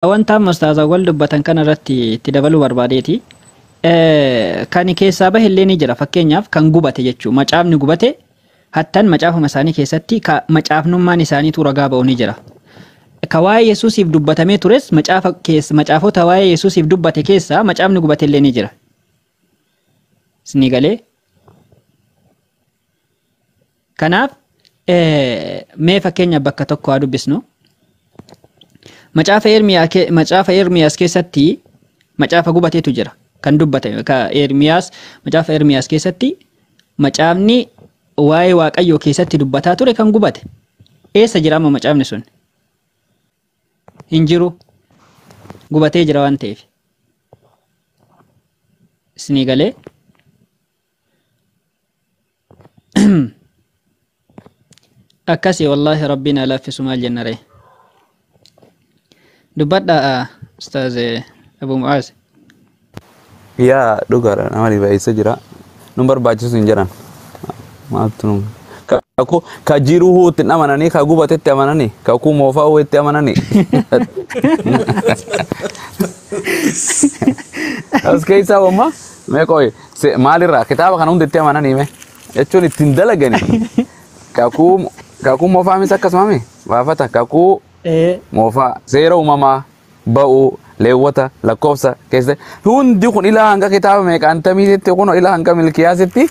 Wanta amma ustaazawwan dubbatan kana irratti itti dabaluu barbaadeeti. Kan keessaa bahe illee ni jira. Fakkeenyaaf kan gubate jechuudha. Macaafni gubate hattan macaafuma isaanii keessatti macaafnummaan isaaniitu ragaa ba'u ni jira. Ka waa'ee Yesuusiif dubbatamee tures macaafa keessa macaafota waa'ee Yesuusiif dubbate keessaa macaafni gubate illee ni jira. Isinii galee? Kanaaf mee fakkeenya bakka tokko haa dubbisnu. Macaafa Ermiyaas keessatti macaafa gubateetu jira. Kan dubbatame ka Ermiyaas macaafa Ermiyaas keessatti macaafni waa'ee Waaqayyoo keessatti dubbataa ture kan gubate. Eessa jira amma macaafni sun? Hin jiru. Gubatee jira waan ta'eef. Isinii galee? Akkasii wallaahi rabbiin haa laaffisu maal jenna ree. Dubbadhaa Ustaaz Abu Mu'aaz. Yaa dhugaadha nama dhiba eessa jira nun barbaachisu hin jedhan maaltu nun kakuu ka jiruu itti hin amananii ka gubatetti amananii kakuu moofaa itti amananii as keessaa wamma mee qoy maalirraa kitaaba kana hunda itti amananii mee jechuun ittiin dalaganii kakuu kakuu moofaa mis akkasuma mi baafata kakuu moofaa seera uumamaa ba'uu leewwata lakkoofsa keessa hundi kun ilaa hanga kitaaba meeqaantamiitti kun ilaa hanga milkiyaasitti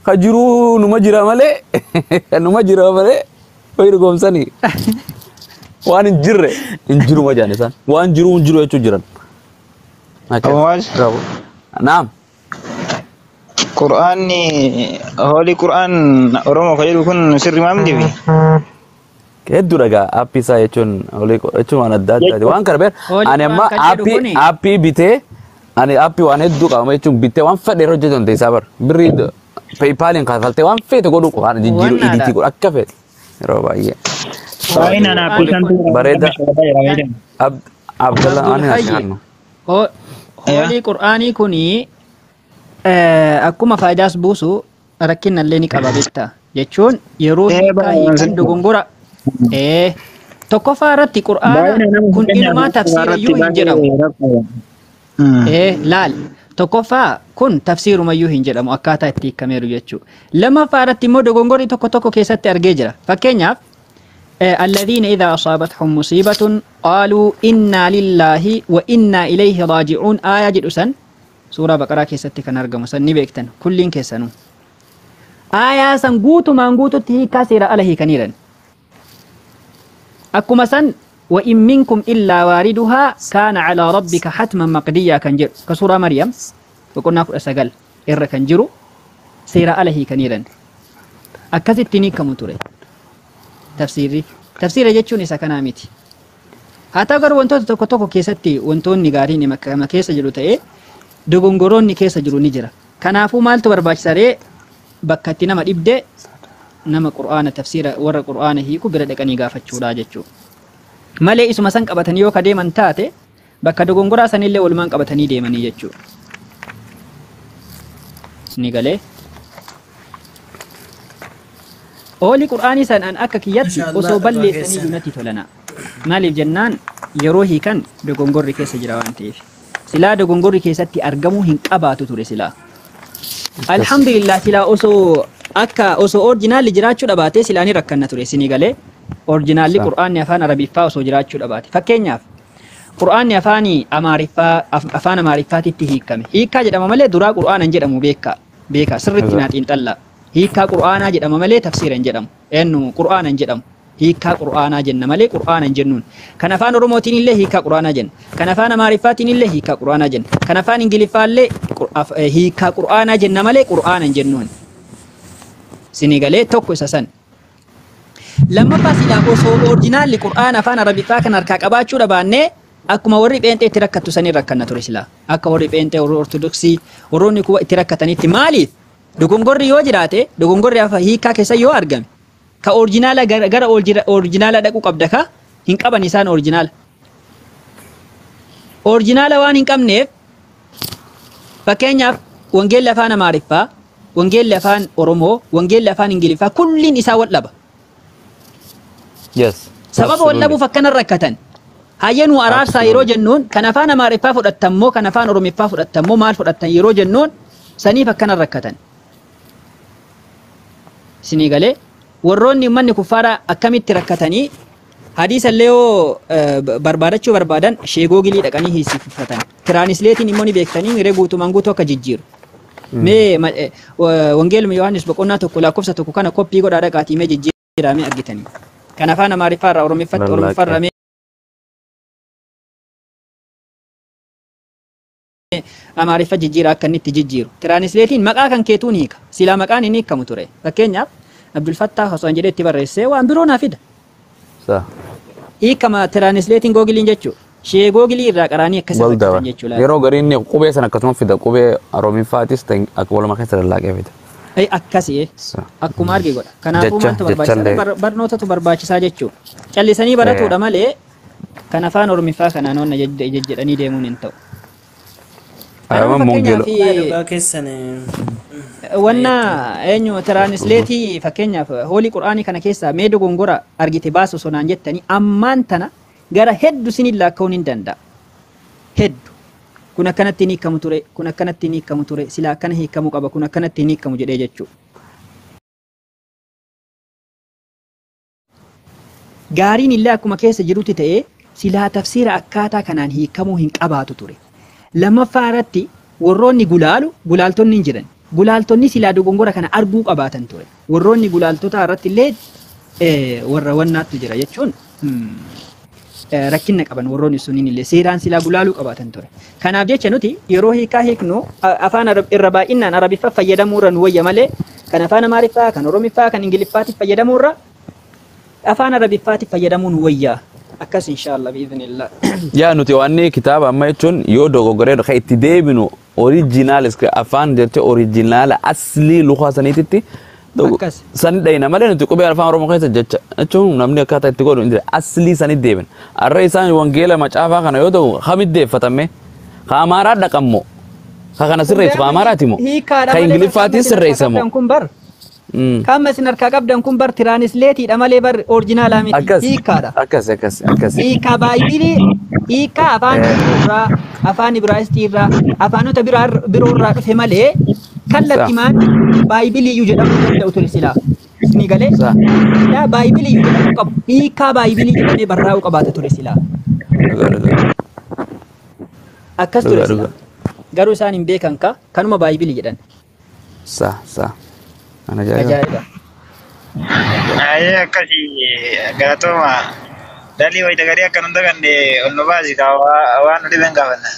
ka jiruu numa jira malee numa jira malee hoyi dhugoomsanii waan hin jirre hin jiruma jedhan isaan waan jiruu hin jiru jechuu jiran. Abu Muaz, Naam. Qur'aanni holy Qur'aan Oromoo kan jedhu kun sirri maam dibi? Hedduu dhagaa aappii isaa jechuun olii jechuun waan adda addaati. Waan kana beer Holy ani amma Qur'aan kan jedhu aappii kuni aappii bitee ani aappii waan hedduu qaba jechuun bitee waan fedhe irra hojjetu dandeessaa isaa bar birrii peepaaliin kaffaltee waan feete godhu waan jijjiiru Wannaadha. iditii godhu akka feete yeroo baay'ee. Baay'inaan Holy aappii Qur'aanni santu kun Bareeda kan Abdallah waan Abdul hin Hayyi ashaannu. Holy Qur'aanii kuni akkuma faayidaas buusu rakkina illee ni qaba beektaa jechuun yeroo hiikaa hiikan dogongora tokkoffaa irratti Qur'aana Baay'inaan nama kun fakkeenyaaf inumaa tafsiira irratti iyyuu hin jedhamu. baay'ee rakkoo. Laal tokkoffaa kun tafsiirumayyuu hin jedhamu akkaataa itti hiikameeru jechuudha. Lammaffaa irratti immoo dogongorri tokko tokko keessatti argee jira. Fakkeenyaaf الذين إذا أصابتهم مصيبة قالوا إنا لله وإنا إليه راجعون آية جدسن سورة بقرة كيستي كان أرقم سن نبيكتن كلين كيسنو آية سن قوتو ما قوتو تهي كاسيرة ألهي كنيرا أكما سن وإن منكم إلا واردها كان على ربك حتما مقديا كنجر كسورة مريم وقلنا أسقل إر كنجرو سيرة ألهي كنيرا أكزتني كمتوري tafsiirri tafsiira jechuun isa kanaa miti. Haa ta'u garuu wantoota tokko tokko keessatti wantoonni gaariin kama keessa jiru ta'ee dogongoroonni keessa jiru ni jira. Kanaafuu maaltu barbaachisa ree bakka itti nama dhibde nama qur'aana tafsiira warra qur'aana hiiku bira dhaqanii gaafachuudha jechuudha. Malee isuma san qabatanii yoo ka deeman taate bakka dogongoraa sanillee walumaan qabatanii deemanii jechuudha. Ni galee. Ooli qur'aanii sanaan akka kiyyatti Masha Allah osoo dhugaa balleessanii keessan. natti tolana. Maaliif jennaan yeroo hiikan dogongorri keessa jira waan ta'eef. Silaa dogongorri keessatti argamuu hin qabaatu ture silaa. Alhamdulillah silaa osoo akka osoo orjinaalli jiraachuu dhabaate silaa ni rakkanna ture isinii galee. Orjinaalli qur'aanni afaan Arabiffaa osoo jiraachuu dhabaate. Fakkeenyaaf qur'aanni afaan Amaariffaa afaan Amaariffaatitti hiikame. Hiikkaa jedhama malee duraa qur'aana hin jedhamu beekaa. Beekaa sirriitti naa xiinxallaa. Hiikkaa qur'aanaa jedhama malee tafsiira hin jedhamu. Eenyu qur'aana hin jedhamu. Hiikkaa qur'aanaa jenna malee qur'aana hin jennuun. Kan afaan Oromootiin illee hiikkaa qur'aanaa jenna. Kan afaan Amaariffaatiin illee hiikkaa qur'aanaa jenna. Kan afaan Ingiliffaa illee hiikkaa qur'aanaa jenna malee qur'aana hin jennuun. Isinii galee tokko isa san. Lammaffaa silaa osoo orjinaalli qur'aana afaan Arabiffaa kan harkaa qabaachuu dhabaannee akkuma warri pheenxee itti rakkattu sanii rakkanna ture silaa. Akka warri pheenxee warri ortodoksii warroonni kuwa itti rakkatanitti maaliif? Dogongorri yoo jiraate dogongorri hiikkaa keessa yoo argame ka orjinaala gara orjinaala dhaquu qabda ka hin qaban isaan orjinaala. Orjinaala waan hin qabneef fakkeenyaaf wangeelli afaan Amaariffaa, wangeelli afaan Oromoo, wangeelli afaan Ingiliffaa kulliin isaa wal dhaba. Yes. Sababa wal dhabuuf akkana rakkatan. Hayyee nu araarsaa yeroo jennuun kan afaan Amaariffaa fudhattan moo kan afaan Oromiffaa fudhattan moo maal fudhattan yeroo jennuun saniif akkana rakkatan. Isinii galee warroonni uummanni kuffaaraa akkamitti rakkatanii hadiisa illee yoo barbaadachuu barbaadan sheegoogilii dhaqanii hiisifatan. Translate'iin immoo ni beektanii miree guutumaan guutuu akka jijjiiru. Mee Wangeeluma Yohaannis boqonnaa 1 lakkoofsa 1 kana copy godhaa dhaqaatii mee jijjiiraa mee argitanii. Kan afaan Amaariffaa irraa Oromiffatti, Oromiffaa irraa mee Amaariffa jijjiiraa akka inni itti jijjiiru. Translate'iin maqaa kan keetuun hiika. Silaa maqaan inni hiikamu ture. Fakkeenyaaf Abdul Fattah osoo hin jedhee itti barreessee waan biroo naa fida. Hiikama translate'iin Google'iin jechuudha. Shee Google'ii irraa qaraanii akkas Wal jechuudha. Yeroo gariin inni qubee sana akkasuma fida, qubee Oromifaatis ta'e akka walumaa keessa dallaaqee fida. Akkasi akkuma arge godha. Kanaafuu maaltu barbaachisaa? Barnootatu barbaachisaa jechuudha. Callisanii baratuudha malee kan afaan Oromiffaa kanaan onna jedhanii deemuun hin ta'u. Wanna eenyu translate'ii fakkeenyaaf holy qur'aanii kana keessaa mee dogongora argite baasu sonaan jettanii ammaan tana gara heddu sinin lakkaa'uun hin danda'a. Heddu. Kun akkanatti hin hiikamu ture, kun akkanatti hin hiikamu ture, sila akkana hiikamuu qaba, kun akkanatti hin hiikamu jedhee jechuudha. Gaariin illee akkuma keessa jirutti ta'ee silaa tafsiira akkaataa kanaan hiikamuu hin qabaatu ture. Lammaffaa irratti warroonni gulaalu gulaaltonni hin jiran. Gulaaltonni silaa dogongora kana arguu qabaatan ture. Warroonni gulaaltota irratti illee warra wannaattu jira jechuun rakkina qaban warroonni suniin illee seeraan silaa gulaaluu qabaatan ture. Kanaaf jecha nuti yeroo hiikaa hiiknu afaan irra baay'inaan Arabiffaa fayyadamuu irra nu wayya malee kan afaan Amaariffaa, kan Oromiffaa, kan Ingiliffaatiif fayyadamuu irra afaan Arabiffaatiif fayyadamuu nu wayya. Akkas inshaallah biiznillah. Yaa nuti waan kitaaba amma jechuun yoo dogoggoree kan itti deebinu original afaan jettee original aslii lukaa saniititti sani dhayina malee nuti qubee afaan Oromoo keessa jecha jechuun namni akkaataa itti godhu hin jira aslii sani deebina. Arra isaan wangeela macaafaa kana yoo ta'u kamitti deeffatame ka Amaaraa dhaqammoo ka kana sirreessu ka Amaaraati moo ka Ingiliffaatiin sirreessamoo. Kan isin harkaa qabdan kun bar translate'iidha malee bar original'aa miti. Hiikaadha. Akkas akkas akkas. Hiikaa Bible'ii, hiikaa afaan irraa, afaan Ibraayistii irraa, afaanota biroo irraa dhufe malee kallattimaan Bible'iyyuu jedhamuu danda'u ture silaa. Ni galee? Silaa Bible'iyyuu jedhamuu qabu. Hiikaa Bible'ii jedhamee barraa'uu qabaata ture silaa. Akkas ture silaa. Garuu isaan hin beekan ka kanuma Bible'ii jedhan. Sa sa. Ajaa'iba. Ayyee akkasii galatooma. Dalii wayita garii akka nun daganne ol nu baasi waan nu dhiben gaafanna.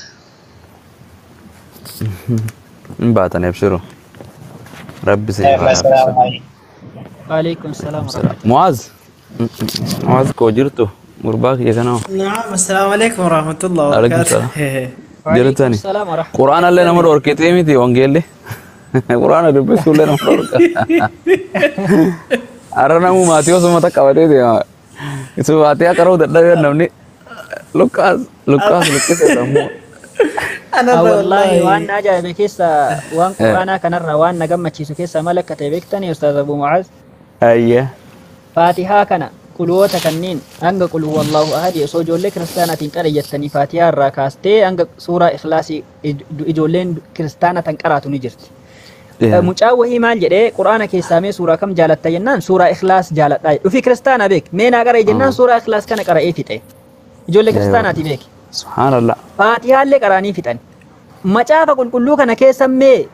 Hin baatan ebshiru. Rabbi si Waalaikum salaam. Muaz. Muaz koo jirtu gurbaa kiyya kanaa. نعم السلام عليكم ورحمة الله وعليكم وبركاته. السلام. Jirtani. Quraana illee nama dhorkitee miti wangeelli. Quraana dubbisuu illee nama dhorka. Har'a namu maatii osoo mata qabatee deema. Isu maatii akka ra'u dadhabee namni Luqqaas Luqqaas luqqisee sammuu. أنا Wallaahi waan na ajaa'ibe keessa waan quraanaa kanarraa waan na gammachiisu keessa maal akka ta'e beektanii Ustaaz Abu Mucaaz? Ayyee. Faatihaa kana qulwoota kanneen hanga qul huwallahu ahadi osoo ijoollee kiristaanaatiin qara jettanii faatihaa irraa kaastee hanga suuraa ikhlaasii ijoolleen kiristaana tan qaraatu ni jirti. Mucaan wahii maal jedhee quraana keessaa mee suuraa kam jaalatta jennaan suuraa ikhlaas jaaladha. Dhufi kiristaana beek mee naa qara'e jennaan suuraa ikhlaas kana qara'ee fixe. Ijoollee kiristaanaati beek. Subhaanallah. Faatihaallee qaraanii fixan. Macaafa qulqulluu kana keessa mee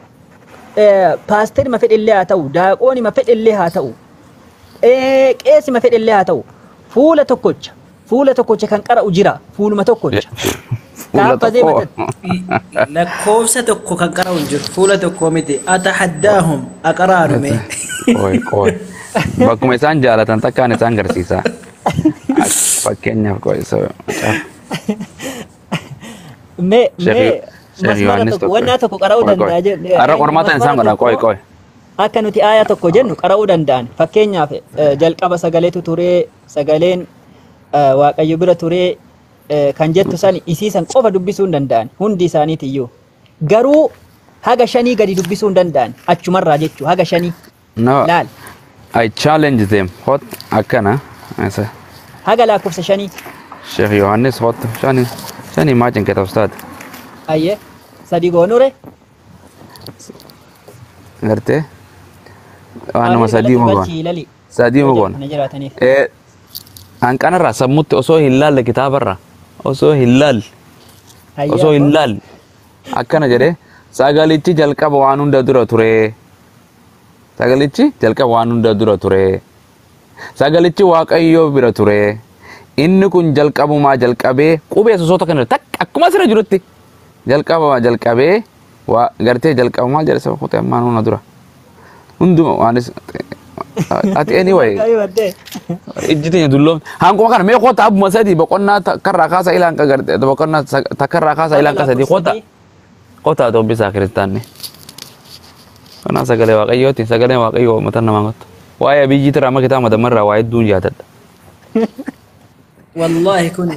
paasterima fedhellee haa ta'u, daaqoonima fedhellee haa ta'u, qeesima fedhellee haa ta'u, fuula tokkocha kan qara'u jira, fuuluma tokkocha. Fuula tokko. Lakkoofsa tokko kan qara'u hin jiru. Fuula tokko miti. أتحداهم aqaraanume. Qoy qoy. Bakkuma isaan jaalatan takkaan isaan garsiisa. Fakkeenyaaf qoy isa. Mee mee masmara tokko wannaa tokko qara'uu danda'a jedhe. Har'a qormaata isaan godha qoy qoy. Akka nuti aayaa tokko jennu qara'uu danda'an. Fakkeenyaaf jalqaba sagaleetu turee, sagaleen Waaqayyo bira turee kan jettu san isiisan qofa dubbisuu hin danda'an hundi isaaniitiyyuu. Garuu haga shanii gadi dubbisuu hin danda'an achumarraa jechuu haga shanii. No. Laal. I challenge them. Hot akkana. Isa. Haga lakkoofsa shanii. Sheekh Yohaannis kottu shani shani maa cinqeta ustaad. Ayyee sadi goonure. Gartee waan nama sadii ma goona. Sadii ma goona. Na jiraataniif. Hanqanarraa sammuutti osoo hin laalle kitaabarraa osoo hin laalle osoo hin laalle akkana jedhee sagalichi jalqaba waan hunda dura ture. Sagalichi jalqaba waan hunda dura ture. Sagalichi Waaqayyoo bira ture. Inni kun jalqabumaa jalqabee qubee sosoota kana takka akkuma asirra jirutti jalqabumaa jalqabee waa gartee jalqabumaa jedhe saba kutee ammaan hunda dura. Hunduma waanis ati anyway ijji teenya dulloomte hanquma kana mee kota abbuma sadii boqonnaa takkarraa kaasa ilaan garte boqonnaa takkarraa kaasa ilaan ka sadii kota kota dobbisaa kiristaanni. Kanaa sagalee Waaqayyooti sagaleen Waaqayyoo mataan namaa kottu. Waa'ee abiyyiitirraa amma kitaaba madamarraa waa hedduun yaadadha. Wallaahi kun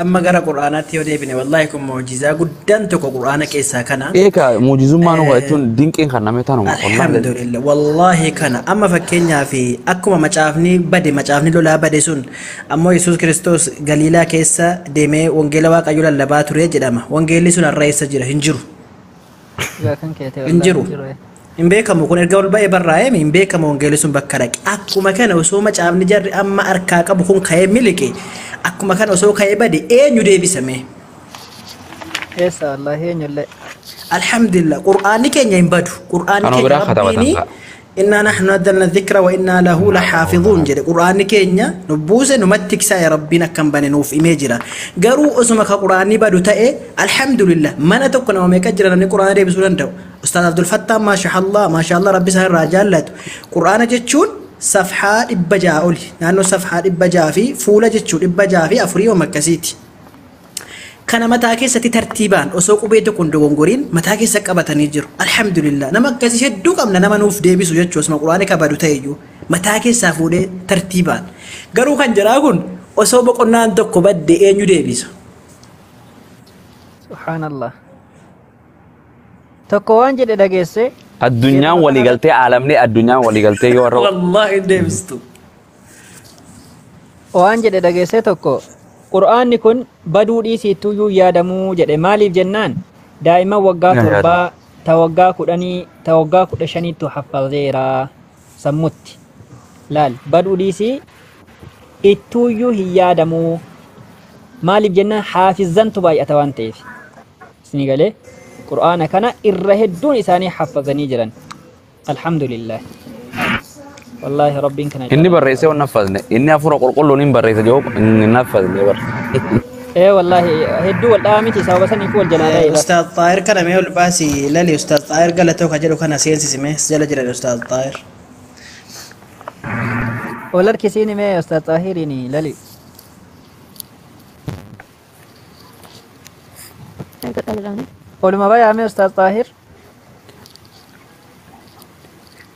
amma gara Qur'aanaatti yoo deebine wallaahi kun mu'jizaa guddaan tokko Qur'aana keessaa kana. Eeka mu'jizummaa nu jechuun dinqiin kan namee tanuma. Alhamdulillah wallaahi kana amma fakkeenyaaf akkuma macaafni bade macaafni lolaa bade sun ammoo Yesuus Kiristoos Galiilaa keessa deemee wangeela Waaqayyoo lallabaa ture jedhama. Wangeelli sun har'a eessa jira? Hin jiru. Hin jiru. Hin beekamu kun erga ol ba'ee barraa'ee hin beekamu wangeelli sun bakka dhaqe. Akkuma kana osoo macaafni jarri amma harkaa qabu kun ka'ee miliqe akkuma kana osoo ka'ee bade eenyu deebisame? Eessa wallaahi eenyullee. Alhamdulillah Qur'aanni keenya hin badu. Qur'aanni Kanuma keenya biraa katabatan Rabbiini ta'a. innaa nahnu nazzalna dhikra wa innaa lahu lahaafizuun jedhe. Qur'aanni keenya nu buuse numatti tiksaa ya Rabbiin akka hin bane nuuf himee jira. Garuu osuma ka Qur'aanni badu ta'e alhamdulillah mana tokko nama meeqa jira namni Qur'aana deebisuu danda'u. Ustaaz Abdul Fattaa maashaallah maashaallah Rabbi isaan irraa jaallatu. Qur'aana jechuun safhaa 600 oli naannoo safhaa 600 fi fuula jechuu 604 yoom akkasiiti. Kana mataa keessatti tartiibaan osoo qubee tokko hin dogongoriin mataa keessa qabatanii jiru. Alhamdulillah nama akkasii hedduu qabna nama nuuf deebisu jechuu osuma Qur'aana kabadu ta'e iyyuu mataa keessaa fuudhee tartiibaan. Garuu kan jiraa kun osoo boqonnaan tokko badde eenyu deebisa? Subhaanallah. Tokko waan jedhe dhageesse. Addunyaan waliigaltee aalamni addunyaan waliigaltee yoo har'a Wallaahi hin deebistu. Waan jedhe dhageesse tokko Qur'aanni kun baduu dhiisiittuyyuu yaadamuu jedhe maaliif jennaan daa'imman waggaa Yaa yaadamu. 7 ta waggaa 10 ta waggaa 15ttu haffazeera sammutti laal baduu dhiisii ittuuyyuu hin yaadamuu maaliif jennaan haafizantu baay'ata waan ta'eef isinii galee Qur'aana kana irra hedduun isaanii haffazanii jiran alhamdulillah wallaahi Rabbiin kana Inni barreessee hin naffasne inni hafuura qulqulluun hin barreesse jedhu hin naffasne bara. Ee wallaahi hedduu wal dhahaa miti sababa saniif wal jalaa dha'e bara. Ustaaz Xaahir kana mee ol baasii lali Ustaaz Xaahir galatoo ka jedhu kana seensisime jala jiran Ustaaz Xaahir. Wal harkisiin mee Ustaaz Xaahiriin lali. Oluma bayaa mee Ustaaz Xaahir.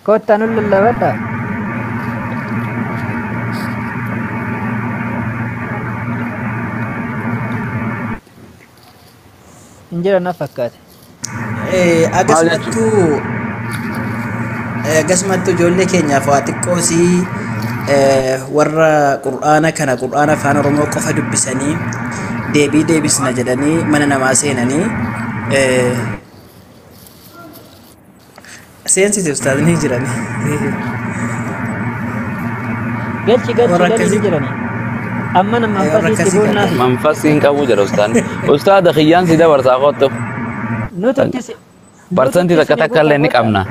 Kottaa nun lallabadha. Hin jiran na fakkaate. Akkasumattuu akkasumattuu ijoollee keenyaaf waa xiqqoosii warra Qur'aana kana Qur'aana afaan Oromoo qofa dubbisanii deebii deebisna jedhanii mana namaa seenanii seensise ustaaz ni jirani. Galchi galchi Warra galchi ni akkasii jirani. Amma nama warra manfasiitti akkasii boonnaafi. Manfasii hin qabu jedha ustaanni. Ustaada kiyyaan si dabarsaa kottu. Nututti si Parsantii nututti takka isinii takka guutaa illee ni kottaa. qabna.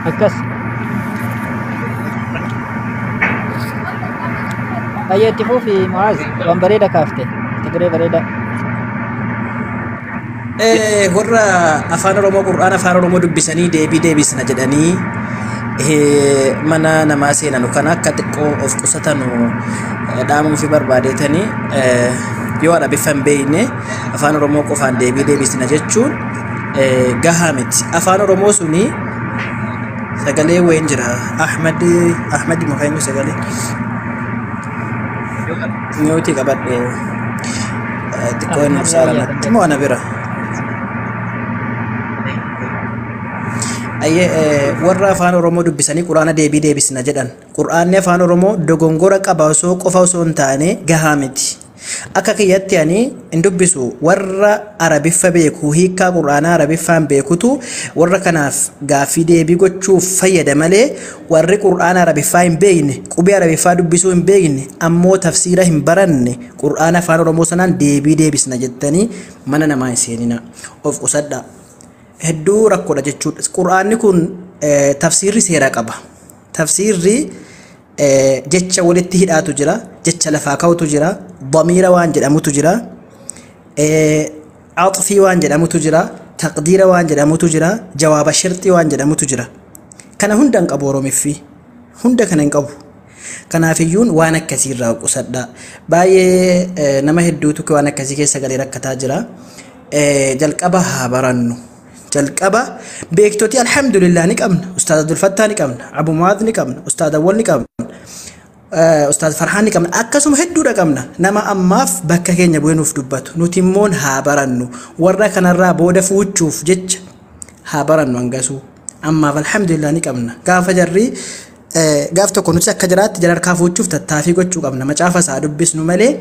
Akkas. Ayyee itti fufi Mu'aaz waan bareeda kaafte. Mata duree bareeda. Warra afaan Oromoo Qur'aana afaan Oromoo dubbisanii deebii deebisna jedhanii mana namaa seenanu kana akka xiqqoo of qusatanu dhaamuu fi barbaadeetanii yoo ana bifa hin beekne afaan Oromoo qofaan deebii deebisna jechuun gahaa miti. Afaan Oromoo suni sagalee wayin jira. Ahmad Ahmad Muhammad sagalee miyootii qabadhu xiqqoo inni Ahmad Raayyaa kan saalamatti jedhamu. moo ana bira. Ayyee, warra afaan Oromoo dubbisanii quraana deebii deebisna jedhan. Quraanni afaan Oromoo dogongora qaba osoo qofa osoo hin taane gahaa miti. Akka kiyyatti ani hin dubbisu, warra Arabiffa beeku, hiikkaa quraanaa Arabiffaan beekutu warra kanaaf gaaffii deebii gochuuf fayyada malee, warri quraana Arabiffaa hin beekne, qubee Arabiffaa dubbisuu hin beekne, ammoo tafsiira hin baranne, quraana afaan Oromoo sanaan deebii deebisna jettanii mana namaa hin seenina. Of qusadhaa. Hedduu rakkoodha jechuudha. Quraanni kun tafsiirri seera qaba. Tafsiirri jecha walitti hidhaatu jira, jecha lafaa ka'utu jira, damiira waan jedhamutu jira, axfii waan jedhamutu jira, taqdiira waan jedhamutu jira, jawaaba shirxii waan jedhamutu jira. Kana hunda hin qabu Oromiffi. Hunda kana hin qabu. Kanaafiyyuun waan akkasii irraa qusadha. Baay'ee nama hedduutu waan akkasii keessa galee rakkataa jira. Jalqaba haa barannu. Jalqaba beektoti alhamdulillah ni qabna. Ustaaz Abdulfattaa ni qabna. Abu Muwaad ni qabna. Ustaaz Awwal ni qabna. Ustaaz Farhaan ni qabna. Akkasuma hedduudha qabna. Nama ammaaf bakka keenya bu'ee nuuf dubbatu. Nuti immoo haa barannu. Warra kanarraa booda fuuchuuf jecha haa barannu hangasuu. Ammaaf alhamdulillah ni qabna. Gaafa jarri gaaf tokko nuti akka jiraatti jara harkaa fuuchuuf tattaaffii gochuu qabna. Macaafa isaa dubbisnu malee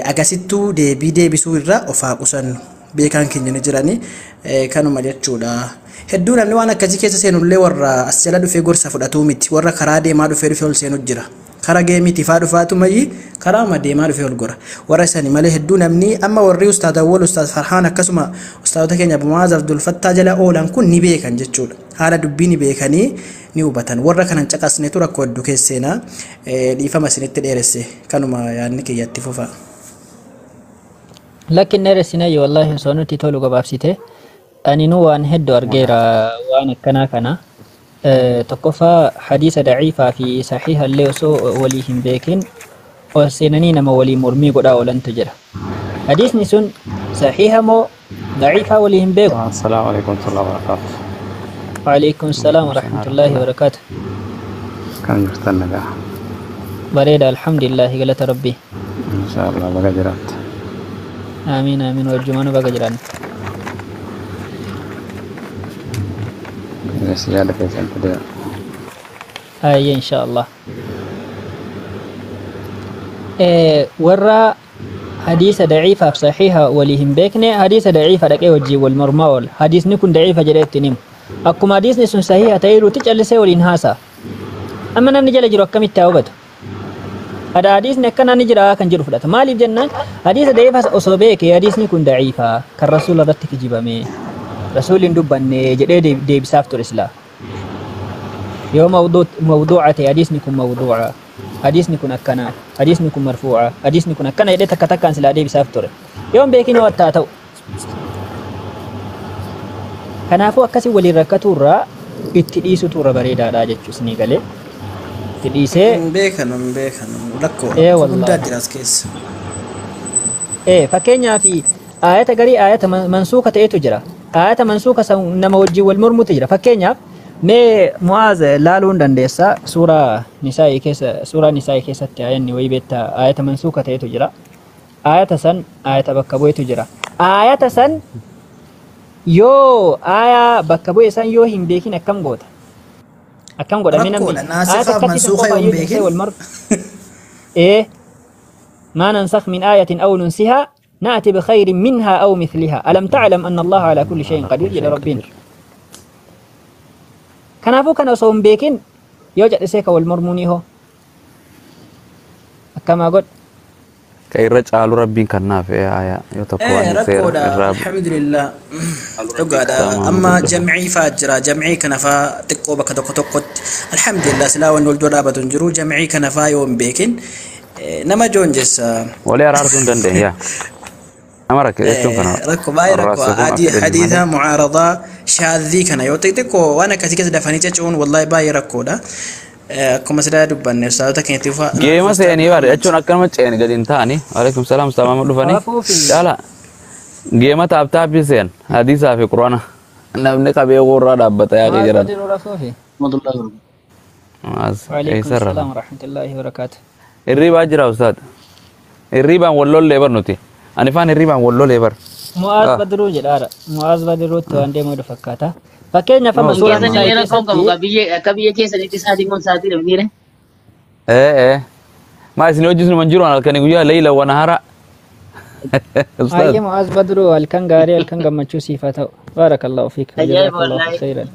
agasittuu deebii deebisuu irraa of haa qusannu. Beekaan keenya ni jirani, kanuma jechuudha. Hedduu namni waan akkasii keessa seenullee warra as jala dhufee gorsa fudhatuu miti. Warra karaa deemaa dhufee dhufee ol seenu jira. Karaa geemiitii faa dhufaatu mayyii karaama deemaa dhufee ol gora. Warra isanii malee hedduu namni amma warri Ustaaz Awwal, Ustaaz Farhaan, akkasuma ustaazota keenya Abu Mu'aaz, Abdul Fattaa jala oolan kun ni beekan jechuudha. Haala dubbii ni beekanii, ni hubatan. Warra kanan caqasnetu rakkoo hedduu keessa seenaa. Dhiifama isinitti dheeresse, kanuma yaadni kiyyatti fufa. Lakkin dheeressinayyo, wallahi osoo nutti tolu gabaabsite. Ani nu waan hedduu argeera waan akkanaa kana. Tokkoffaa, hadiisa daciifaa fi saxiiha illee osoo walii hin beekin ol seenanii nama walii mormii godhaa oolantu jira. Hadiisni sun saxiiha moo daciifaa walii hin beeku. السلام عليكم ورحمة الله وبركاته. وعليكم السلام ورحمة الله وبركاته. Kan jirtan nagaa? Bareeda, alhamdulillah, galata rabbii. إن شاء الله baga jiraatte. Amiin amiin, wajjumaanu baga jiraan. Yes, yaada keessan fidee. Ayye, insha Allah. Warra hadiisa daciifaaf saxiiha walii hin beekne, hadiisa daciifa dhaqee wajjin wal mormaa oola. Hadiisni kun daciifa jedhee ittiin himu. Akkuma hadiisni sun saxiiha ta'eeruutti callisee waliin haasa'a. Amma namni jala jiru akkamitti haa hubatu? Ada hadiisni akkanaa ni jira kan jedhu fudhata. Maaliif jennaan, hadiisa daciifa osoo beeke, hadiisni kun daciifa kan rasuula irratti kijibame, rasuulli hin dubbanne jedhee deebisaaf ture silaa. Yoo mawduuca ta'e, hadiisni kun mawduuca, hadiisni kun akkana, hadiisni kun marfuuca, hadiisni kun akkana jedhee takka takkaan silaa deebisaaf ture. Yoo hin beekin yoo attaa ta'u. Kanaafuu akkasii waliin rakkatuu irraa itti dhiisutu irra bareedaadha jechuu isinii galee. Itti dhiisee Hin beekan, hin beekan, rakkoo Ee, rakkoo wallahi. guddaa jira as keessa. Fakkeenyaaf ayata garii ayata mansuuka ta'etu jira. Ayata mansuuka san nama wajjin wal mormutu jira. Fakkeenyaaf mee Mu'aaz laaluu hin dandeessa, suuraa Nisaa'ii keessa, suuraa Nisaa'ii keessatti ayanni wayii beektaa, ayata mansuuka ta'etu jira. Ayata san ayata bakka bu'etu jira. Ayata san yoo ayaa bakka bu'e san yoo hin beekin akkam goota? Akkam godhame namni? Rakkoodha. Naasifaaf Ayata akkasii san mansuuka qofa yoo hin yoo cimsee beekin wal mormu. ما ننسخ من آية أو ننسها نأتي بخير منها أو مثلها ألم تعلم أن الله على كل شيء على قدير كل jedha شيء Rabbiin. قدير. Kanaafuu kana osoo hin beekin yoo callisee ka wal mormuunii hoo akkamaa godh? Ka irra caalu Rabbiin kan naaf aayaa yoo tokko waan seera Rakkoodha. Irraa Alhamdulillah, dhugaadha. Tamam, amma guddaa. Jamcii faa jira, jamcii kana faa xiqqoo bakka tokko tokkotti alhamdulillah silaa wanni wal dura dhaabatu hin jiru. Jamcii kana faa yoo hin beekin nama joonjessa. Walii araarsuu hin dandeenye yaa. Nama rakkise jechuun kana. Rakkoo baay'ee rakkoo. Arraasifuu adii akka hadiisa malee. Mucaaradaa shaadhii kana yoo xixiqqoo waan akkasii keessa dafanii cacuun wallahi baay'ee rakkoodha. Akkuma silaa dubbanne ustaadota keenyatti Geema seenii bare jechuun akkanuma ceeni gadi hin ta'ani. Waalaikum salaam, salaama dhufanii. Raafuu fi Caala geema taaptaappii seen hadiisaa fi quraana. Namni qabee warraa dhaabbata yaaqee Mu'aaz jiran. Badiruu Rafuu fi Maas وعليكم eessarra. السلام ورحمة الله وبركاته. Hirribaa jira ustaad. Hirribaan wal lollee bar nuti. Ani faan hirribaan wal lollee bar. Mu'aaz Badiruu jedhaara. Mu'aaz Badiruutti waan deemu fakkaata. Fakkeenyaaf amma No, suuraa ustaaz. Keessan Nisaa'i illee rakkoon qabu keessatti biyya akka biyya keessanitti sa'aatiin kun sa'aatii dhabniire. Ee. Maa isin hojii sun jiru halkanii guyyaa leeyla wa nahara. Ustaaz. Hayyee Mu'aaz Badruu halkan gaarii halkan gammachuu siif haa ta'u. Baarakallahu fiik. Ajaa'iba Jazaakallahu wallaahi. khayran.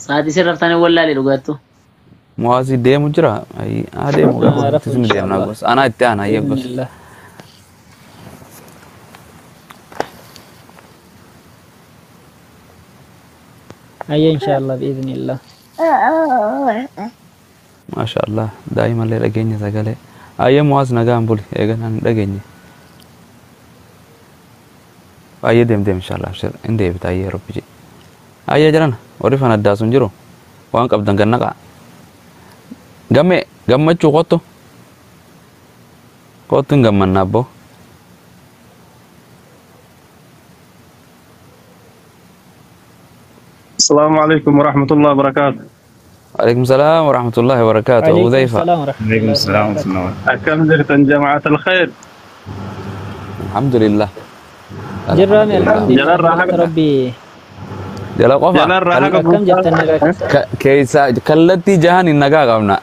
Sa'aatii sirraftanii wallaalee dhugaattu. Mu'aazii deemu jira. Ayi haa deemu gaafa Rafu itti deemna inshaallah. gosa. Anaa itti aana ayyee gosa. Bismillah. Hayyee inshaallah biiznillah. Maasha Allah daa'imallee dhageenya sagalee. Ayyee Mu'aaz nagaan buli eegan ani dhageenye. Ayyee deem deem inshallah abshir hin deebita ayyee rabbi jedhe. Ayyee jiran warri fan addaa sun jiru waan qabdan ganna qa'a. Gamme gammachuu kottu kottu hin gammanna abboo. السلام عليكم ورحمة الله وبركاته. Alaikum salaam wa rahmatullahi wa barakaatu. Abu Alaikum Hudhaifa. salaam wa عليكم rahmatullahi wa السلام ورحمة barakaatuh. الله وبركاته. كم زرتم جماعة الخير؟ Alhamdulillah. Jirraami Alhamdulillah. alhamdulillah جلال galata راحة rabbii. Jala qofa. جلال راحة Akkam jirtan nagaa Keessa kallattii jahan hin nagaa qabna.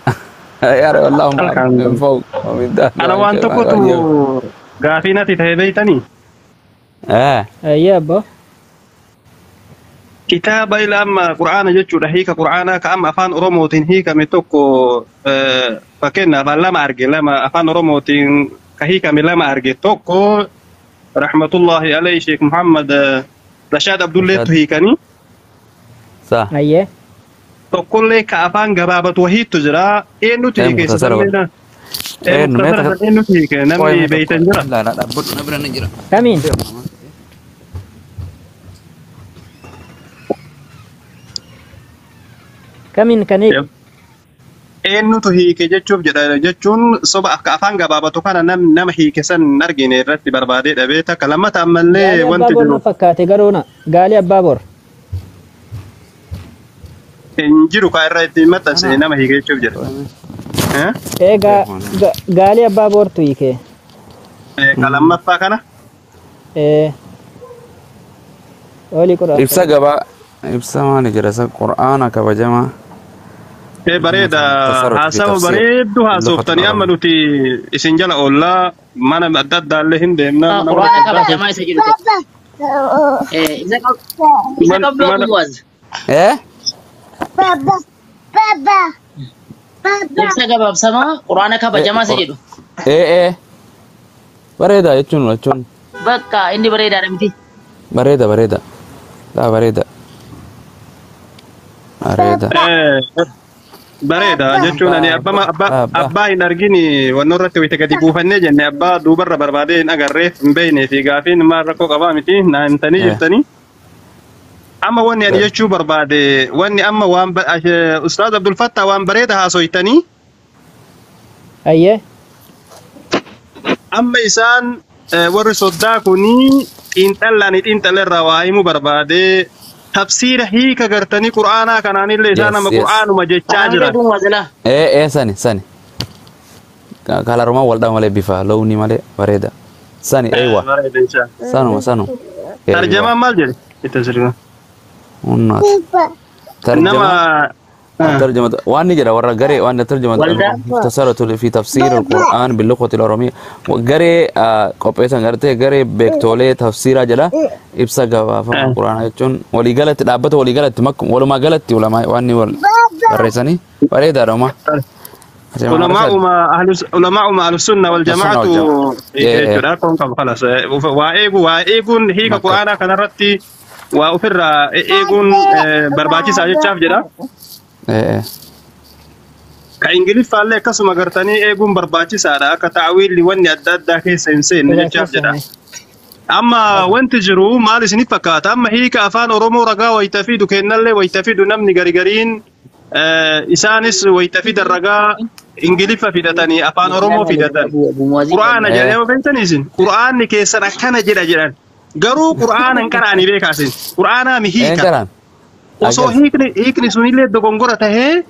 Yaa Rabbi Allahumma الحمد min لله. fawq wa min tahti أنا wa min وأن shimali wa تكتو min yamin. قافينتي تهبيتني Eh. Hayyee abboo. كتابة إلى أما قرآن جتشو هيك قرآن كأما أفان أروموتين هيك متوكو فكنا أفان لما أرجع لما أفان أروموتين كهيك من لما أرجع توكو رحمة الله عليه شيخ محمد رشاد عبد الله Rashaad. تهيكني Sa. Hayyee. tokkollee ka afaan gabaabatu wahiitu jira eenyutu Ee hiike isa muktasara wal. sanneena ee Ee nu muktasara meeta san eenyutu hiike qoy namni mee tokko. beeytan jira Laa laa dhaabbadhu na bira ni jira. Kamiin? Kamiin kan hiike? Eenyutu hiike jechuuf jedha jechuun soba akka afaan gabaabatu kana nama hiike san hin argine irratti barbaadee dhabee takka lammata ammallee Gaalii abbaa wanti bor jiru na fakkaate garuu na. Gaalii abbaa bor. hin jiru ka irra ittiin maxxansine nama hiike jechuuf jedha. Eh? Ee gaalii abbaa bortu hiike. Ka lammaffaa kana Ee olii quraaf Ibsa gabaa ibsa maali jedha isa qur'aana kabajamaa. ee bareeda Tasarruf fi haasawa tafsiir. bareeddu Luqat haasoftanii amma Oromoo. nuti isin jala oollaa mana adda addaallee hin deemnaa mana warra Quraana addaa kabajamaa isa jedhu tokko. Isa isa qabdu mana Mu'aaz. Eh? Ibsa gabaabsamaa quraana kabajamaa isa jedhu. Ee ee. Bareeda jechuun jechuun Bakka inni bareedaadha miti. bareeda bareeda. Laa bareeda. Bareeda. Bareeda jechuun ani abbaa abbaa Abbaa. abbaa hin argini wanno irratti wayita gadi buufannee jenne abbaa duubarra barbaadee hin agarreef hin beeknee fi gaafiin maal rakkoo qabaa miti naa himtanii jirtanii. Amma wanni ani jechuu barbaade wanni amma waan Ustaaz Abdul Fattah waan bareeda haasoytanii Hayyee. amma isaan warri soddaa kunii xiinxallaani xiinxallarraa waa himuu barbaade tafsiira hiika gartanii qur'aanaa kanaanillee isaan Yes, amma yes. qur'aanuma jechaa Quraana jiran. beekuu Mu'aaz laa. Ee ee sani sani. Kalaruma wal malee bifa lawni malee bareeda. Sani eeywa. Bareeda inshaa. Sanuma sanuma. Tarjamaan maal jedhe? Itti sirna. Humnaati. Nama ترجمة ترجمة وأن جرى ورا قري وأن ترجمة Waldaa. مختصرة في تفسير القرآن باللغة الأرامية وقري قبيسا قرتي قري بيكتولي تفسير جلا إبسا قبا فما القرآن يجون ولي قالت دابته ولي قالت مكم ولا ما قالت ولا ما وأني ولا بريساني بريدا روما علماء ما أهل علماء ما أهل السنة والجماعة السنة والجماعة. إيه. jechuudha kun qabu خلاص waa eegu waa eeguun hiika Makka. qur'aanaa kanarratti waa ofirraa eeguun barbaachisaa jechaaf jedha. إيه Ka Ingiliffaallee akkasuma gartanii eeguun barbaachisaadha akka ta'awiilli wanni adda addaa keessa hin seenne jechaaf jedha. Amma wanti jiru maal isinitti fakkaata? Amma hiika afaan Oromoo ragaa wayita fidu kennallee wayita fidu namni garigariin isaanis wayita fidan ragaa Ingiliffa fidatanii afaan Oromoo fidatan. Qur'aana jedhee yoo beektan isin Qur'aanni keessan akkana jedha jedhan. Garuu Qur'aana hin qara'anii beekaa isin. Qur'aanaa mi إيه hiika. قرآن Osoo hiikni hiikni sunillee dogongora tahee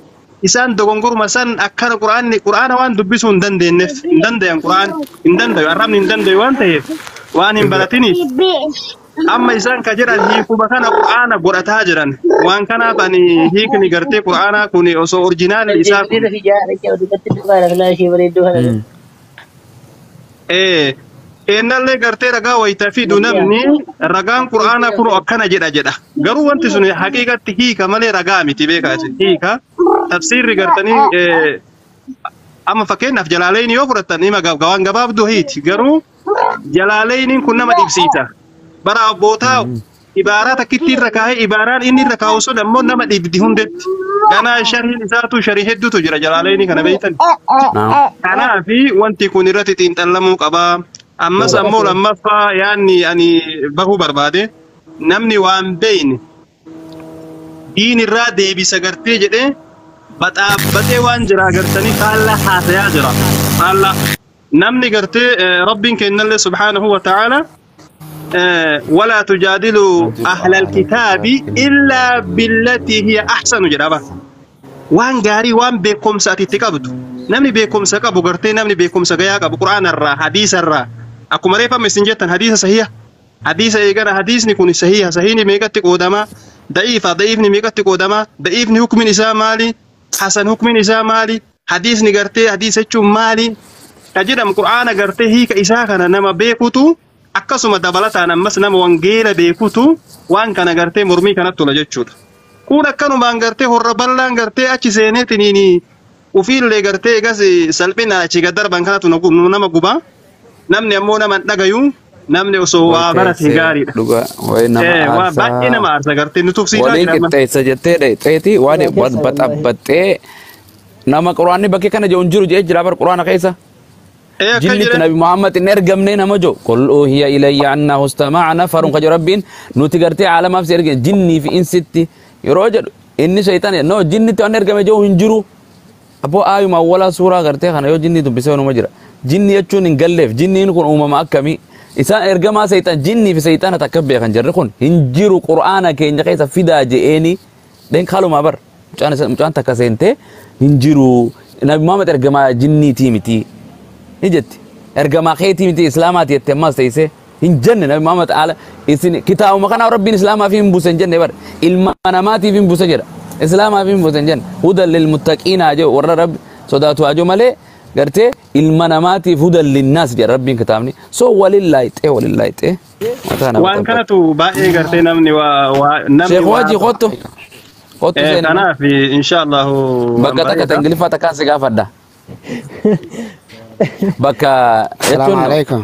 Isaan dogongoruma san akkana quraanni quraana waan dubbisuu hin dandeenyeef hin dandayan quraan hin dandayu arrabni hin dandayu waan ta'eef waan hin baratiniif amma isaan ka jedhan hiikuma kana quraana godhataa jiran waan kanaaf ani hiikni gartee quraanaa kun osoo orjinaalli isaa kun Ennallee gartee ragaa wayita fidu namni ragaan quraanaa kun akkana jedha jedha. Garuu wanti sun haqiiqatti hiika malee ragaa miti beekaa isin hiika. Tafsiirri gartanii amma fakkeenyaaf jalaaleen yoo fudhattan hima waan gabaabduu hiiti. Garuu jalaaleen kun nama dhibsiisa. Bara abbootaa ibaaraa takkitti irra kaa'ee ibaaraan inni irra kaa'u sun ammoo nama dhibdi hundetti. Ganaa shariin isaatu sharii hedduutu jira jalaaleen kana beektan. Kanaafi wanti kun irratti xiinxallamuu qaba. Ammas ammoo lammaffaa yaanni ani bahuu barbaade namni waan beeyne diin irraa deebisa gartee jedhee baxaabbatee waan jira gartanii faallaa haasayaa jira. Faallaa namni gartee rabbiin kennallee subhaanahu wa ta'aala walaa tujaadiluu ahlal kitaabi illaa billatii hiya ahsanu jedha bara. Waan gaarii waan beekumsa ati itti qabdu namni beekumsa qabu gartee namni beekumsa gayaa qabu quraanarraa hadiisarraa akkuma reeffame isin jettan hadiisa sahiha hadiisa eegana hadiisni kun sahiha sahiini meeqatti qoodama da'iifa da'iifni meeqatti qoodama da'iifni hukmin isaa maali hasan hukmin isaa maali hadiisni gartee hadiisa jechuun maali ka jedhamu quraana gartee hiika isaa kana nama beekutu akkasuma dabalataan ammas nama wangeela beekutu waan kana gartee mormii kanatti tola jechuudha. Kun akkanumaan gartee horra bal'aan gartee achi seeneetiniin ufiillee gartee egas salphina achi gad darban kanatu nama gubaa. Namni ammoo nama hin dhagayu namni osoo waa barate gaariidha. Dhugaa wayi nama Waa baay'ee nama aarsa gartee nu tuqsiisaa Waliin jira amma. qixxeessa jettee dheexeeti waan baxabbaxee nama quraanni bakkee kana jiru hin jiru jedhee jira bar quraana keessa. Akka Jinnitti jedhan Nabi Muhammad hin ergamne nama jo qul uhiya ilayya annahu istama'a nafarun ka jedhu rabbiin nuti gartee aalamaaf si ergine jinnii fi insitti yeroo jedhu inni shaytaan no jinnitti waan ergame jiru hin jiru. Abboo aayuma awwalaa suuraa gartee kana yoo jinnii dubbisee numa jira. Jinni jechuun hin galleef jinniin kun uumama akkamii isaan ergamaa seexan jinnii fi seexana takka beekan jarri kun hin jiru qura'aana keenya keessa fidaa je'eeni dheen kaalumaa bar mucaan takka seentee hin jiru Nabi Muhammad ergamaa jinniitii miti ni jetti ergamaa keetii miti islaamaati jette ammas teessee hin jenne Nabi Muhammad haala isin kitaabuma kanaa rabbiin islaamaaf hin buuse hin jenne bar ilma namaatiif hin buuse jedha islaamaaf hin buuse hin jenne hudan lilmuttaqiinaa jedhu warra rabbi sodaatu haa jiru malee gartee ilma namaatiif hudan linnaas jedha rabbiin kitaabni so walin laayixee walin laayixee mataa nama waan xabbata. kanatu baay'ee gartee namni waa namni Sheekh waa Waajii kottu kottu seenima Kanaaf inshaallahu waan bakka takka bareeda. ingiliffaa takkaan si gaafadha bakka Salaamu jechuun alaikum.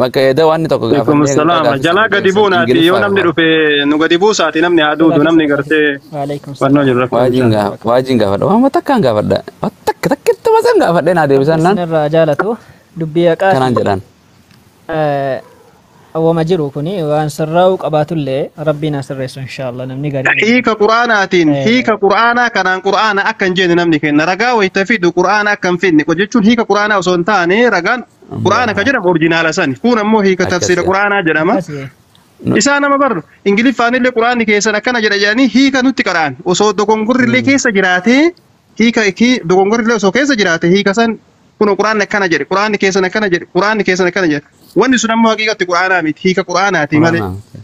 bakka eeda waan tokko Alaikum gaafannee salaam. Jalaa gadi buunaati yoo namni dhufe nu gadi buusaati namni haa duudu namni gartee Waalaikum fannoo salaam. jiru rakkoo inshallah. Waajiin gaafadha waan takkaan gaafadha waan takka takkitti masan gaafadhe naa deebisan naan Isinirraa jaalatu dubbii haqaa kanaan jedhaan. Awwama jiru kuni waan sirraa'uu qabaatullee rabbiin haa sirreessu inshaallah namni gariin. Hiika quraanaatiin hiika quraanaa kanaan quraana akka hin jenne namni kenna ragaa wayita fidu quraana akka hin fidne jechuun hiika quraanaa osoo hin taane ragaan quraana ka jedhamu orjinaala sani kun ammoo hiika tafsiira Akkas quraanaa jedhama. Akkasii. Isaa nama barru ingiliffaan illee quraanni keessan akkana jedha jedhanii hiika nutti qara'an osoo dogongorri illee keessa jiraatee hiika dogongorri illee osoo keessa jiraate hiika san kun quraanni akkana jedhe quraanni keessan akkana jedhe quraanni keessan akkana jedhe wanni sun ammoo haqiiqatti quraanaa miti hiika quraanaati malee. Quraanaa.